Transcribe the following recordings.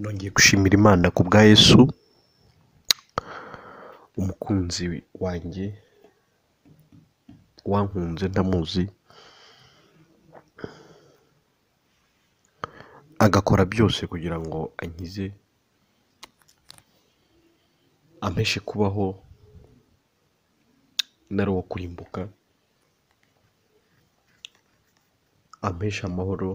Nongeye gushimira Imana ku bwa Yesu, umukunzi wanjye wankunze ntamuzi, agakora byose kugira ngo ankize, ampeshe kubaho nari uwo kurimbuka, ampeshe amahoro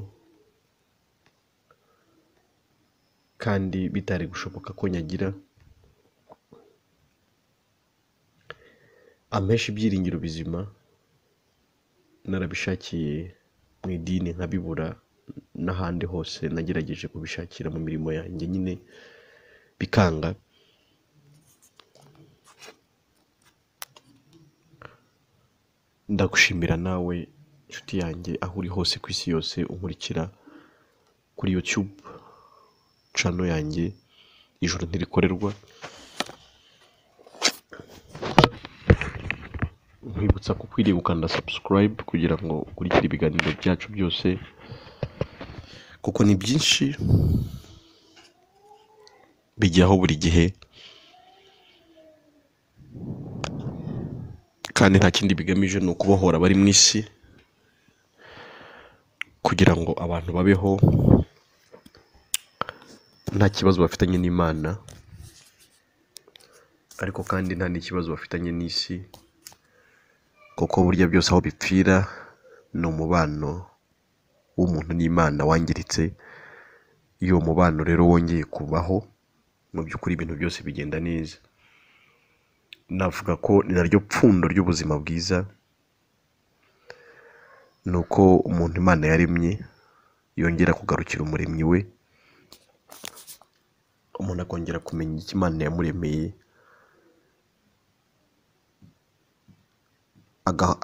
kandi bitari gushoboka ko nyagira, ampeshe ibyiringiro bizima narabishakiye mu idini nkabibura, n'ahandi hose nagerageje kubishakira mu mirimo yanjye nyine bikanga. Ndagushimira nawe inshuti yanjye aho uri hose ku isi yose unkurikira kuri YouTube channel yanjye Ijuru Ntirikorerwa, nkwibutsa ko ukwiriye gukanda subscribe kugira ngo ukurikire ibiganiro byacu byose, kuko ni byinshi bijyaho buri gihe kandi nta kindi bigamije ni ukubohora abari mu isi kugira ngo abantu babeho nta kibazo bafitanye n'Imana, ariko kandi nta n'ikibazo bafitanye n'isi, kuko burya byose aho bipfira ni umubano w'umuntu n'Imana wangiritse. Iyo uwo mubano rero wongeye kubaho, mu by'ukuri ibintu byose bigenda neza. Navuga ko ni naryo pfundo ry'ubuzima bwiza, ni uko umuntu Imana yaremye yongera kugarukira umuremyi we, umuntu akongera kumenya icyo Imana yamuremeye,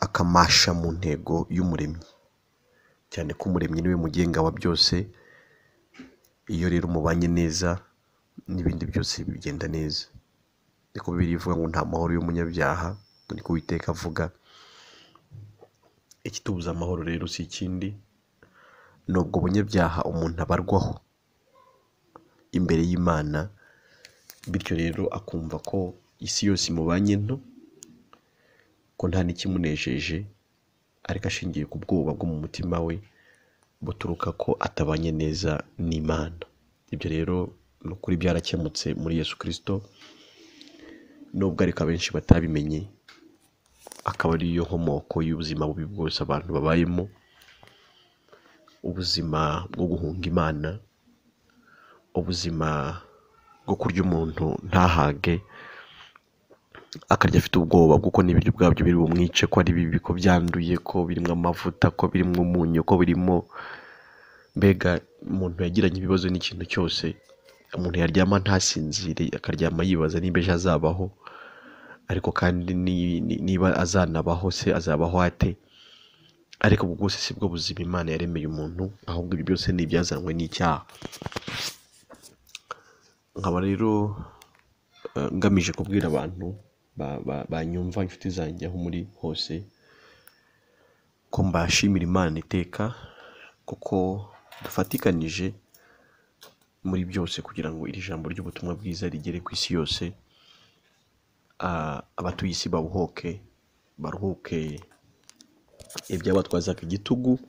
akamasha mu ntego y'umuremyi, cyane ko umuremyi niwe mugenga wa byose. Iyo rero umubanye neza n'ibindi byose bigenda neza. Niko Bibiliya ivuga ngo nta mahoro y'umunyabyaha, niko Uwiteka avuga. Ikitubuza amahoro rero si ikindi, ni ubwo bunyabyaha umuntu abarwaho imbere y'Imana, bityo rero akumva ko isi yose imubanye nto, ko nta n'ikimunejeje, ariko ashingiye ku bwoba bwo mu mutima we buturuka ko atabanye neza n'Imana. Ibyo rero ni ukuri byarakemutse muri Yesu Kristo, nubwo ariko abenshi batabimenye, akaba ariyo nkomoko y'ubuzima bubi bwose abantu babayemo, ubuzima bwo guhunga Imana, ubuzima bwo kurya umuntu ntahage, akarya afite ubwoba bw'uko n'ibiryo ubwabyo biri bumwice, ko ari bibi, ko byanduye, ko birimo amavuta, ko birimo umunyu, ko birimo, mbega umuntu yagiranye ibibazo n'ikintu cyose. Umuntu yaryama ntasinzire, akaryama yibaza niba ejo azabaho, ariko kandi niba azanabaho se azabaho ate? Ariko ubwo bwose si bwo buzima Imana yaremeye umuntu, ahubwo ibyo byose ni ibyazanwe n'icyaha. Nkaba rero ngamije kubwira abantu banyumva, inshuti zanjye aho muri hose, ko mbashimira Imana iteka, kuko dufatikanije muri byose kugira ngo iri jambo ry'ubutumwa bwiza rigere ku isi yose, abatuye isi babuhoke, baruhuke ibyabatwazaga igitugu,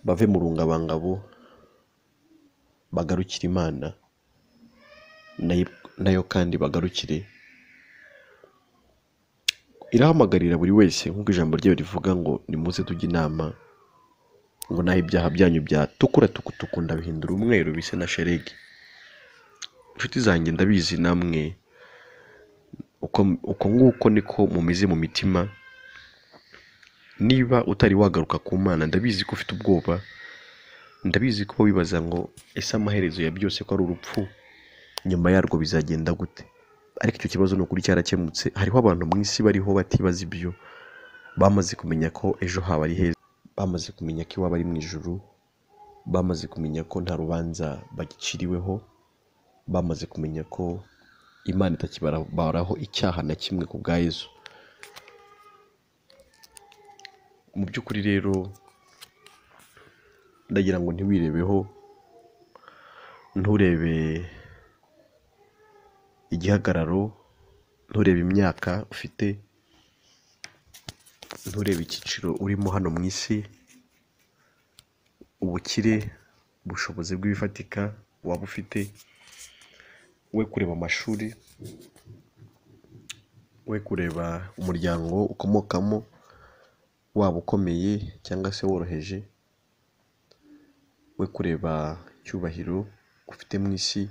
bave mu rungabangabo, bagarukire Imana nayo kandi bagarukire. Irahamagarira buri wese nk'uko ijambo ryayo rivuga ngo nimuze tujye inama, ngo naho ibyaha byanyu byatukura tukutuku ndabihindura umweru bise na sheregi. Inshuti zanjye ndabizi namwe uko nguko niko mumeze mu mitima. Niba utari wagaruka ku Mana, ndabizi ko ufite ubwoba, ndabizi ko wibaza ngo ese amaherezo ya byose ko ari urupfu, nyuma yarwo bizagenda gute? Ariko icyo kibazo ni ukuri cyarakemutse. Hariho abantu mu isi bariho batibaza ibyo, bamaze kumenya ko ejo haba ari heza, bamaze kumenya ko iwabo ari mu ijuru, bamaze kumenya ko nta rubanza bagiciriweho, bamaze kumenya ko Imana itakibaraho icyaha na kimwe ku bwa Yesu. Mu by'ukuri rero ndagira ngo ntiwirebeho, Nturebe igihagararo, nturebe imyaka ufite, nturebe icyiciro urimo hano mu isi, ubukire, ubushobozi bw'ibifatika waba ufite, we kureba amashuri, we kureba umuryango ukomokamo, waba ukomeye cyangwa se woroheje, we kureba icyubahiro ufite mu isi,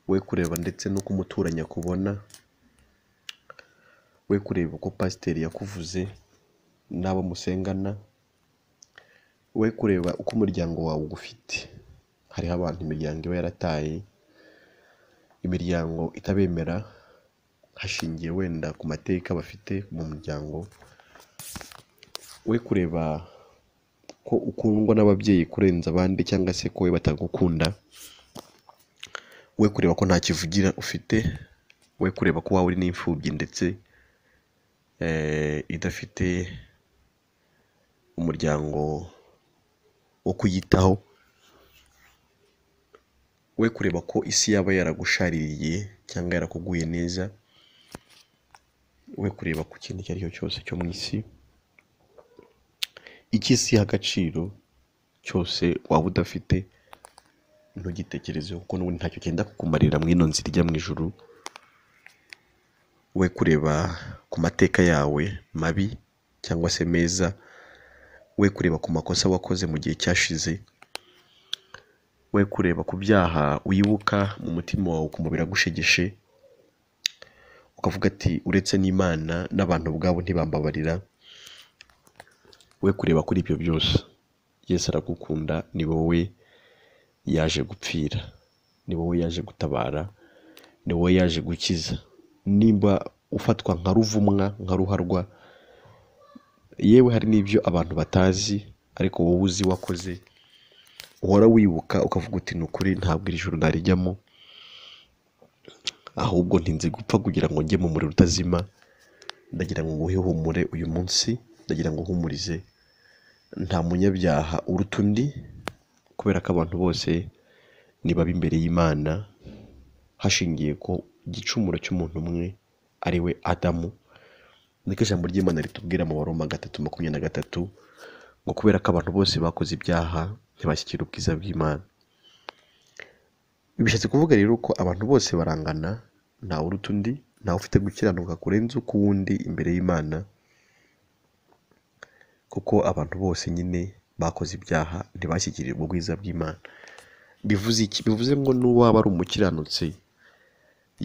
we kureba ndetse n'uko umuturanyi akubona, we kureba uko pasiteri yakuvuze n'abo musengana, we kureba uko umuryango wawe ugufite. Hariho abantu imiryango iba yarataye, imiryango itabemera hashingiye wenda ku mateka bafite mu muryango, we kureba ko ukundwa n'ababyeyi kurenza abandi cyangwa se ko we batagukunda, we kureba ko nta kivugira ufite, we kureba ko waba uri n'imfubyi ndetse idafite umuryango wo kuyitaho, we kureba ko isi yaba yaragushaririye cyangwa yarakuguye neza, we kureba ku kintu icyo ari cyo cyose cyo mu isi, icyo isi iha agaciro cyose waba udafite ntugitekerezeho, kuko n'ubundi ntacyo cyenda kukumarira muri ino nzira ijya mu ijuru. We kureba ku mateka yawe mabi cyangwa se meza, we kureba ku makosa wakoze mu gihe cyashize, we kureba ku byaha wibuka mu mutima wawe ukumva biragushegeshe, ukavuga ati uretse n'Imana n'abantu ubwabo ntibambabarira. We kureba kuri ibyo byose, Yesu aragukunda, ni wowe yaje gupfira, ni wowe yaje gutabara, ni wowe yaje gukiza. Nimba ufatwa nka ruvumwa, nka ruharwa, yewe hari n'ibyo abantu batazi ariko wowe uzi wakoze, uhora wibuka ukavuga uti ni ukuri ntabwo iri joro narijyamo, ahubwo ntinze gupfa kugira ngo njye mu muriro utazima. Ndagira ngo nguhe ihumure uyu munsi, ndagira ngo uhumurize, nta munyabyaha uruta undi, kubera ko abantu bose ni babi imbere y'Imana, hashingiye ko igicumuro cy'umuntu umwe ari we Adamu. Niko ijambo ry'Imana ritubwira mu Baroma 3:23 ngo kubera ko abantu bose bakoze ibyaha ntibashyikira ubwiza bw'Imana. Bishatse kuvuga rero ko abantu bose barangana, ntawe uruta undi, ntawe ufite gukiranuka kurenza uk'uwundi imbere y'Imana, kuko abantu bose nyine bakoze ibyaha ntibashyikira ubwiza bw'Imana. Bivuze iki? Bivuze ngo n'uwaba ari umukiranutsi,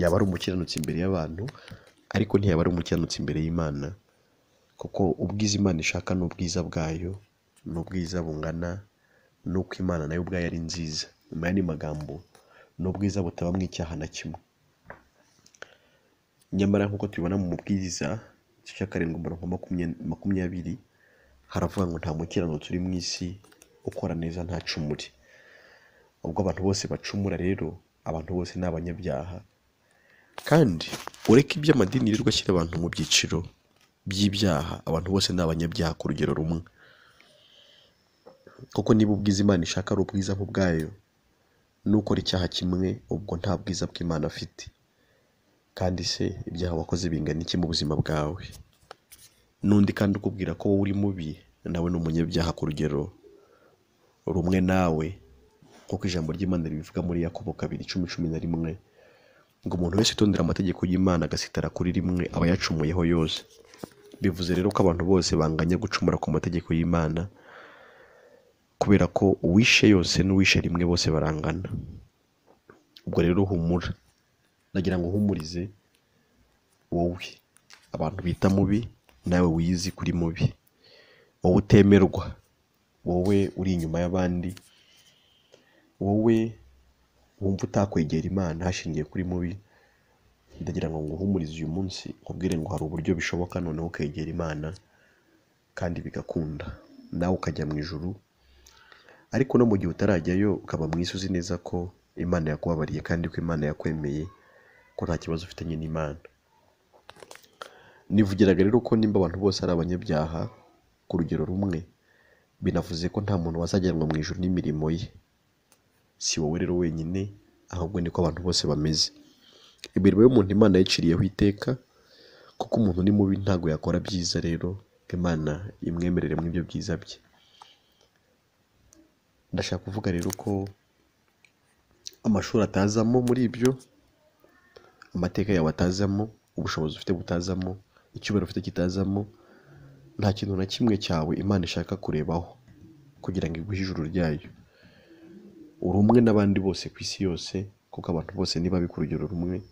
yaba ari umukiranutsi imbere y'abantu, ariko ntiyaba ari umukiranutsi imbere y'Imana, kuko ubwiza Imana ishaka ni ubwiza bwayo, ni ubwiza bungana n'uko Imana nayo ubwayo ari nziza. Mu yandi magambo, ni ubwiza butabamo icyaha na kimwe. Nyamara nk'uko tubibona mu Mubwiriza igice cya 7 umurongo 20, haravuga ngo nta mukiranutsi uri mu isi ukora neza ntacumure. Ubwo abantu bose bacumura rero, abantu bose ni abanyabyaha. Kandi ureke iby'amadini yirirwa ashyira abantu mu byiciro by'ibyaha, abantu bose ni abanyabyaha ku rugero rumwe. Kuko niba ubwiza Imana ishaka ari ubwiza nk'ubwayo, n'ukora icyaha kimwe ubwo nta bwiza bw'Imana afite. Kandi se ibyaha wakoze bingana iki mu buzima bwawe? N'undi kandi ukubwira ko wowe uri mubi, nawe ni umunyabyaha ku rugero rumwe nawe, nk'uko ijambo ry'Imana ribivuga muri Yakobo 2:10-11, ngo umuntu wese utondera amategeko y'Imana agasitara kuri rimwe aba yacumuyeho yose. Bivuze rero ko abantu bose banganya gucumura ku mategeko y'Imana, kubera ko uwishe yose n'uwishe rimwe bose barangana. Ubwo rero humura, ndagira ngo uhumurize wowe abantu bita mubi, nawe wiyizi kuri mubi, wowe utemerwa, wowe uri inyuma y'abandi, wowe wumva utakwegera Imana hashingiye kuri mubi. Ndagira ngo nguhumurize uyu munsi, nkubwire ngo hari uburyo bishoboka noneho ukegera Imana kandi bigakunda, nawe ukajya mu ijuru. Ariko no mu gihe utarajyayo ukaba mu isi uzi neza ko Imana yakubabariye kandi ko Imana yakwemeye, ko nta kibazo ufitanye n'Imana. Nivugiraga rero ko nimba abantu bose ari abanyabyaha ku rugero rumwe, binavuze ko nta muntu wazajyanwa mu ijuru n'imirimo ye. Si wowe rero wenyine, ahubwo niko abantu bose bameze. Imirimo y'umuntu Imana yayiciriyeho iteka, kuko umuntu ni mubi ntabwo yakora byiza, rero ngo Imana imwemerere muri ibyo byiza bye. Ndashaka kuvuga rero ko amashuri atazamo muri ibyo, amateka yawe atazamo, ubushobozi ufite butazamo, icyubahiro ufite kitazamo, nta kintu na kimwe cyawe Imana ishaka kurebaho kugira ngo iguhe ijuru ryayo. Uri umwe n'abandi bose ku isi yose, kuko abantu bose ni babi ku rugero rumwe.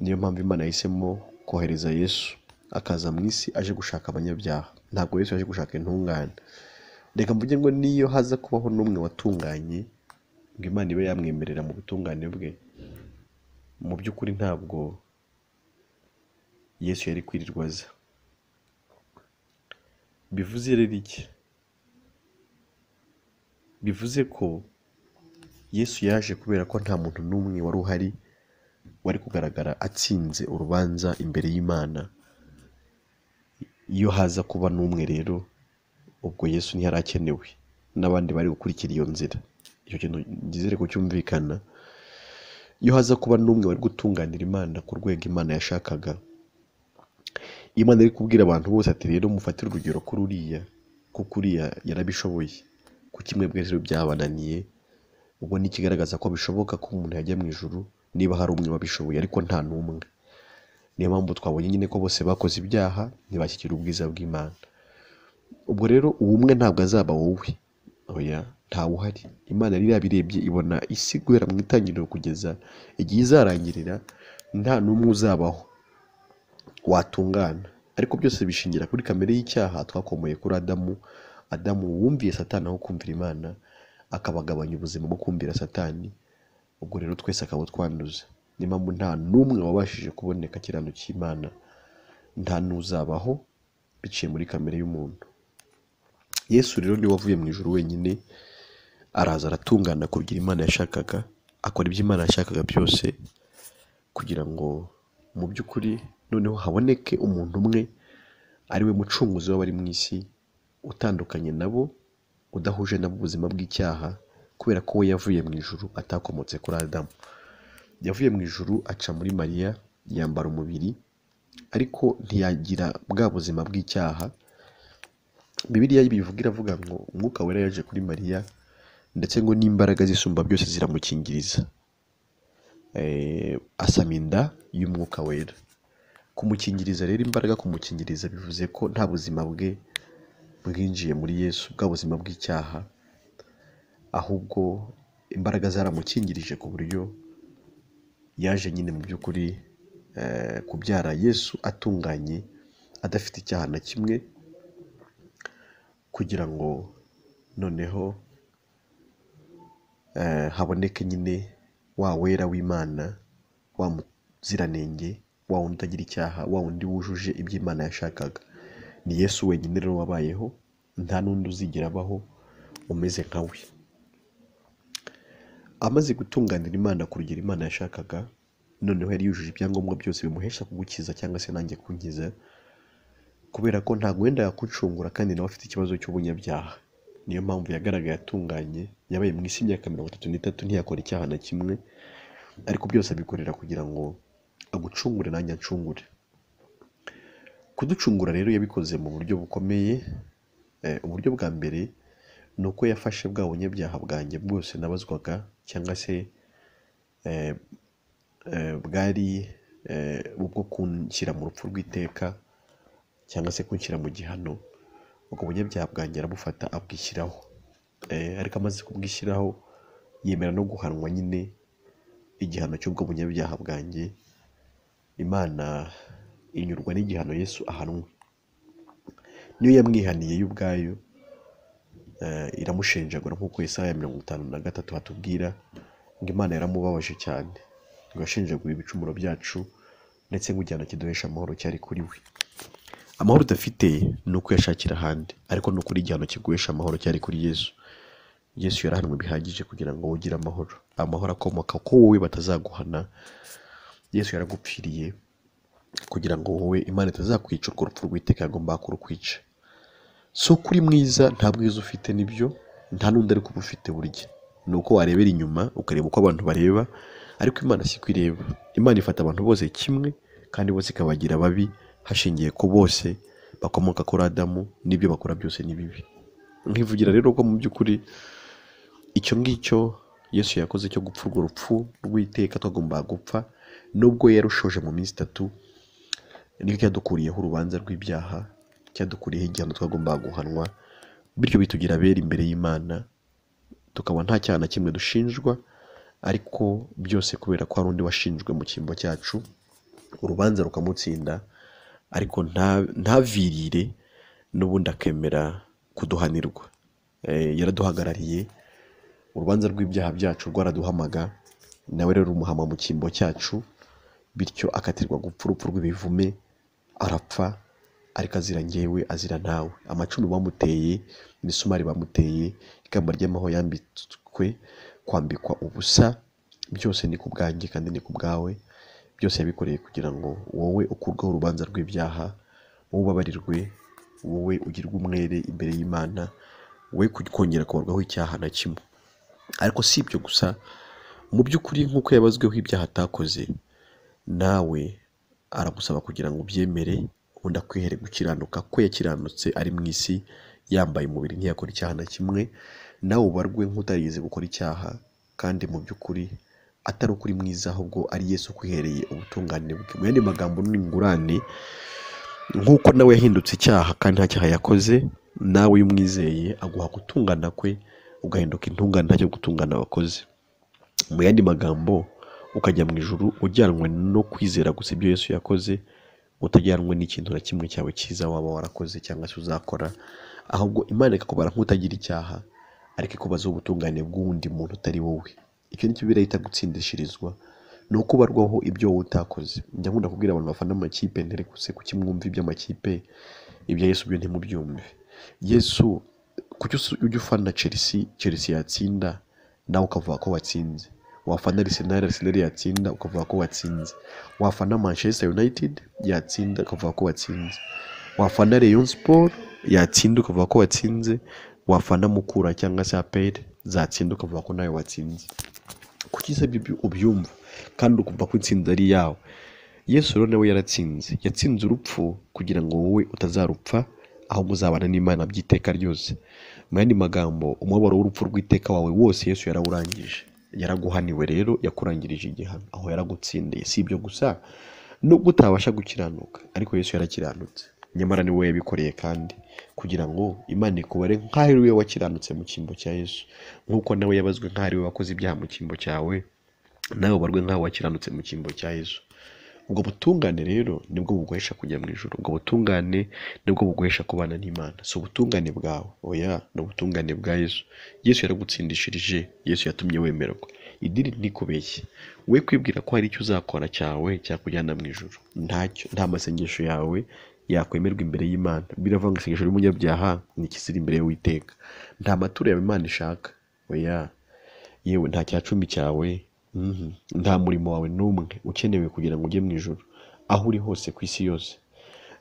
Niyo mpamvu Imana yahisemo kohereza Yesu akaza mu isi aje gushaka abanyabyaha. Ntabwo Yesu yaje gushaka intungane. Reka mvuge ngo niyo haza kubaho n'umwe watunganye ngo Imana ibe yamwemerera mu butungane bwe, mu by'ukuri ntabwo Yesu yari kwirirwa aza. Bivuze rero iki? Bivuze ko Yesu yaje kubera ko nta muntu n'umwe wari uhari wari kugaragara atsinze urubanza imbere y'Imana. Iyo haza kuba n'umwe rero, ubwo Yesu ntiyari akenewe, n'abandi bari gukurikira iyo nzira. Icyo kintu nizere ko cyumvikana. Iyo haza kuba n'umwe wari gutunganira Imana ku rwego Imana yashakaga, Imana iri kubwira abantu bose ati rero mufatire urugero kuri uriya, kuko uriya yarabishoboye, kuki mwebwe rero byabananiye? Ubwo ni ikigaragaza ko bishoboka ko umuntu yajya mu ijuru niba hari umwe wabishoboye, ariko nta n'umwe. Niyo mpamvu twabonye nyine ko bose bakoze ibyaha ntibashyikira ubwiza bw'Imana. Ubwo rero uwo umwe ntabwo azaba wowe, oya, ntawe uhari. Imana yari yabirebye ibona isi guhera mu itangiriro kugeza igihe izarangirira nta n'umwe uzabaho watungana. Ariko byose bishingira kuri kamere y'icyaha twakomoye kuri Adamu. Adamu wumviye Satani aho kumvira Imana, akabagabanya ubuzima bwo kumvira Satani. Ubwo rero twese akaba twanduza. Niyo mpamvu nta n'umwe wabashije kuboneka kiranukiye Imana, nta n'uzabaho biciye muri kamere y'umuntu. Yesu rero niwe wavuye mu ijuru wenyine, araza aratungana kugira Imana yashakaga, akora ibyo Imana yashakaga byose, kugira ngo mu by'ukuri noneho haboneke umuntu umwe ari we mucunguzi w'abari mu isi, utandukanye nabo, udahuje nabo ubuzima bw'icyaha, kubera ko we yavuye mu ijuru atakomotse kuri Adamu. Yavuye mu ijuru aca muri Mariya, yambara umubiri, ariko ntiyagira bwa buzima bw'icyaha. Bibiliya ibivuga iravuga ngo Umwuka Wera yaje kuri Mariya, ndetse ngo n'imbaraga zisumba byose ziramukingiriza. Asama inda y'Umwuka Wera. Kumukingiriza rero, imbaraga kumukingiriza bivuze ko nta buzima bwe bwinjiye muri Yesu, bwa buzima bw'icyaha, ahubwo imbaraga zaramukingirije ku buryo yaje nyine mu by'ukuri kubyara Yesu atunganye, adafite icyaha na kimwe, kugira ngo noneho haboneke nyine wa wera w'Imana, wa muziranenge, wa wundi utagira icyaha, wa wundi wujuje ibyo Imana yashakaga. Ni Yesu wenyine rero wabayeho, nta n'undi uzigera abaho umeze nka we. Amaze gutunganira Imana ku rugero Imana yashakaga, noneho yari yujuje ibyangombwa byose bimuhesha kugukiza cyangwa se nanjye kunkiza, kubera ko ntabwo wenda yakucungura kandi nawe afite ikibazo cy'ubunyabyaha. Niyo mpamvu yagaragaye atunganye, yabaye mu isi imyaka 33 ntiyakora icyaha na kimwe, ariko byose abikorera kugira ngo agucungure nanjye ancungure. Kuducungura rero yabikoze mu buryo bukomeye. Uburyo bwa mbere ni uko yafashe bwa bunyabyaha bwanjye bwose nabazwaga, cyangwa se bwari ubwo kunshyira mu rupfu rw'iteka, cyangwa se kunshyira mu gihano. Ubwo bunyabyaha bwanjye arabufata abwishyiraho, ariko amaze kubwishyiraho yemera no guhanwa nyine igihano cy'ubwo bunyabyaha bwanjye. Imana inyurwa n'igihano Yesu ahanwe, niyo yamwihaniye yo ubwayo, iramushenjagura nk'uko Yesaya 53 hatubwira ngo Imana yaramubabaje cyane, ngo yashenjaguye ibicumuro byacu, ndetse ngo igihano kiduhesha amahoro cyari kuri we. Amahoro udafite ni uko uyashakira ahandi, ariko ni ukuri igihano kiguhesha amahoro cyari kuri Yesu. Yesu yarahanwe bihagije kugira ngo ugire amahoro, amahoro akomoka ko wowe batazaguhana. Yesu yaragupfiriye kugira ngo wowe Imana itazakwica urwo rupfu rw'iteka yagombaga kurukwica. Si uko uri mwiza, nta bwiza ufite nibyo, nta n'undi ariko uba ufite burya. Ni uko warebera inyuma ukareba uko abantu bareba, ariko Imana siko ireba. Imana ifata abantu bose kimwe kandi bose ikabagira babi, hashingiye ko bose bakomoka kuri Adamu, n'ibyo bakora byose ni bibi. Nkivugira rero ko mu by'ukuri icyo ngicyo Yesu yakoze cyo gupfa urwo rupfu rw'iteka twagombaga gupfa, nubwo yarushoje mu minsi 3, nicyo cyadukuriyeho urubanza rw'ibyaha, cyadukuriyeho igihano twagombaga guhanwa, bityo bitugira abera imbere y'Imana, tukaba nta cyaha na kimwe dushinjwa, ariko byose kubera ko hari undi washinjwe mu cyimbo cyacu, urubanza rukamutsinda, ariko ntavirire, n'ubundi akemera kuduhanirwa. Yaraduhagarariye, urubanza rw'ibyaha byacu rwaraduhamaga, nawe rero rumuhama mu cyimbo cyacu, bityo akatirwa gupfa urupfu rw'ibivume, arapfa, ariko azira njyewe, azira nawe. Amacumu bamuteye, imisumari bamuteye, ikamba ry'amahwa yambitswe, kwambikwa ubusa, byose ni ku bwanjye kandi ni ku bwawe. Byose yabikoreye kugira ngo wowe ukurweho urubanza rw'ibyaha, wowe ubabarirwe, wowe ugirwe umwere imbere y'Imana, we kongera kubarwaho icyaha na kimwe. Ariko si ibyo gusa, mu by'ukuri nk'uko yabazweho ibyaha atakoze, nawe aragusaba kugira ngo ubyemere, ubundi akwihere gukiranuka ko yakiranutse ari mu isi, yambaye umubiri ntiyakora icyaha na kimwe, nawe ubarwe nk'utarigeze gukora icyaha, kandi mu by'ukuri atari ukuri mwiza, ahubwo ari Yesu ukwihereye ubutungane bwe. Mu yandi magambo ni ingurane, nk'uko nawe yahindutse icyaha kandi nta cyaha yakoze, nawe iyo umwizeye aguha gutungana kwe, ugahinduka intungane ntacyo gutungana wakoze. Mu yandi magambo ukajya mu ijuru ujyanwe no kwizera gusa ibyo Yesu yakoze, utajyanwe n'ikintu na kimwe cyawe cyiza waba warakoze cyangwa se uzakora, ahubwo Imana ikakubara nk'utagira icyaha, ariko ikubaza ubutungane bw'undi muntu utari wowe. Icyo nicyo birahita gutsindishirizwa, ni uko ubarwaho ibyo wowe utakoze. Njya nkunda kubwira abantu bafana amakipe, nterekuse kuki mwumva iby'amakipe, ibya Yesu byo ntimubyumve. Yesu, kuki ujya ufana Chelsea, Chelsea yatsinda nawe ukavuga ko watsinze? Wafana Arsenal, Arsenal yatsinda ukavuga ko watsinze. Wafana Manchester United yatsinda ukavuga ko watsinze. Wafana Rayon Sport yatsinda ukavuga ko watsinze. Wafana Mukura cyangwa se APR zatsinda ukavuga ko nawe watsinze. Kuki se ibyo ubyumva kandi ukumva ko intsinzi ari iyawe? Yesu rero nawe yaratsinze, yatsinze urupfu kugira ngo wowe utazarupfa, ahubwo uzabana n'Imana by'iteka ryose. Mu yandi magambo, umubabaro w'urupfu rw'iteka wawe wose Yesu yarawurangije, yaraguhaniwe rero, yakurangirije igihano, aho yaragutsindiye. Si ibyo gusa, nubwo utabasha gukiranuka, ariko Yesu yarakiranutse, nyamara ni wowe yabikoreye, kandi kugira ngo Imana ikubare nk'aho ari wowe wakiranutse mu cyimbo cya Yesu, nk'uko nawe yabazwe nk'aho ari wowe wakoze ibyaha mu cyimbo cyawe, nawe ubarwe nk'aho wakiranutse mu cyimbo cya Yesu. Ubwo butungane rero nibwo buguhesha kujya mu ijuru, ubwo butungane nibwo buguhesha kubana n'Imana. Si ubutungane bwawe, oya, ni ubutungane bwa Yesu. Yesu yaragutsindishirije, Yesu yatumye wemerwa. Idini ntikubeshye, we kwibwira ko hari icyo uzakora cyawe cyakujyana mu ijuru, ntacyo. Nta masengesho yawe yakwemerwa imbere y'Imana. Biravuga ngo isengesho ry'umunyabyaha ni ikizira imbere y'Uwiteka. Nta maturo yawe Imana ishaka, oya, yewe nta cya cumi cyawe, nta murimo wawe n'umwe ukenewe kugira ngo ujye mu ijuru, aho uri hose ku isi yose.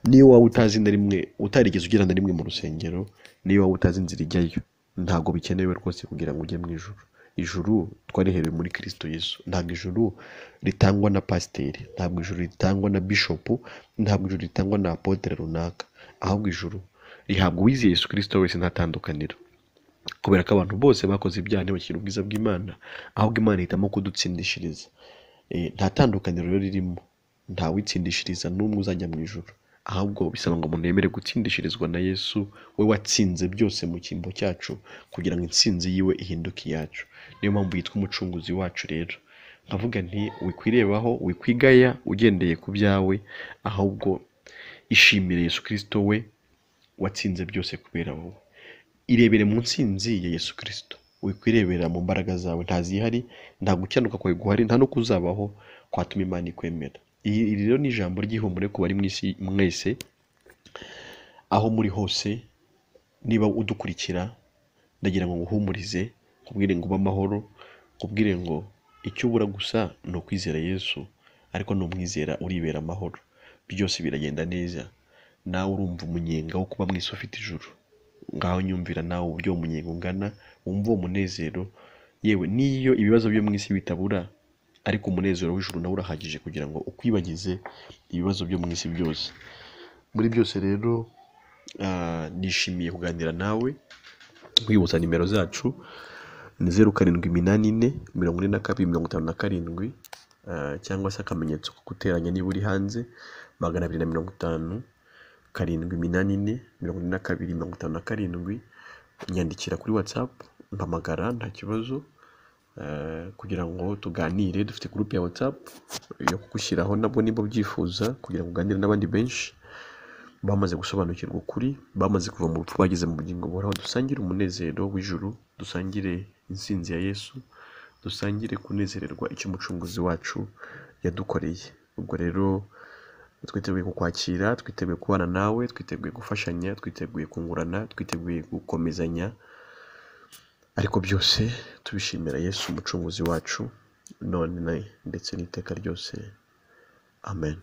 Niyo waba utazi na rimwe, utarigeze ugera na rimwe mu rusengero, niyo waba utazi inzira ijyayo, ntabwo bikenewe rwose kugira ngo ujye mu ijuru. Ijuru twariherewe muri Kristo Yesu. Ntabwo ijuru ritangwa na pasiteri, ntabwo ijuru ritangwa na bishopu, ntabwo ijuru ritangwa na apotre runaka, ahubwo ijuru rihabwa uwizeye Yesu Kristo wese nta tandukaniro. Kubera ko abantu bose bakoze ibyaha ntibakire ubwiza bw'Imana, ahubwo Imana ihitamo kudutsindishiriza. Nta tandukaniro rero ririmo, nta witsindishiriza n'umwe uzajya mu ijuru, ahubwo bisaba ngo umuntu yemere gutsindishirizwa na Yesu, we watsinze byose mu cyimbo cyacu, kugira ngo intsinzi yiwe ihinduke iyacu. Niyo mpamvu yitwa umucunguzi wacu rero. Nkavuga nti wikwirebaho, wikwigaya ugendeye ku byawe, ahubwo ishimire Yesu Kristo we watsinze byose kubera wowe. Irebere mu ntsinzi ya Yesu Kristo, wikwirebera mu mbaraga zawe, ntazihari, nta gukiranduka kwawe guhari, nta no kuzabaho kwatuma Imana ikwemera. Iri rero ni ijambo ry'ihumure ku bari mu isi mwese, aho muri hose. Niba udukurikira, ndagira ngo nguhumurize, nkubwire ngo ube amahoro, nkubwire ngo icyo ubura gusa ni ukwizera Yesu, ariko numwizera uribera amahoro, byose biragenda neza. Nawe urumva umunyenga wo kuba mu isi ufite ijuru, ngaho nyumvira nawe uburyo uwo munyenga ungana, wumva uwo munezero. Yewe n'iyo ibibazo byo mu isi bitabura, ariko umunezero w'ijuru nawo urahagije kugira ngo ukwibagize ibibazo byo mu isi byose. Muri byose rero nishimiye kuganira nawe, nkwibutsa nimero zacu ni 0784 42 57, cyangwa se akamenyetso ko guteranya niba uri hanze 250 784 42 57. Nyandikira kuri WhatsApp, mpamagara nta kibazo, kugira ngo tuganire. Dufite groupe ya WhatsApp yo kugushyiraho nabwo niba ubyifuza, kugira ngo uganire n'abandi benshi bamaze gusobanukirwa ukuri, bamaze kuva mu rupfu bageze mu bugingo buhoraho. Dusangire umunezero w'ijuru, dusangire intsinzi ya Yesu, dusangire kunezererwa icyo umucunguzi wacu yadukoreye. Ubwo rero twiteguye kukwakira, twiteguye kubana nawe, twiteguye gufashanya, twiteguye kungurana, twiteguye gukomezanya, ariko byose tubishimira Yesu umucunguzi wacu, none ndetse n'iteka ryose. Amen.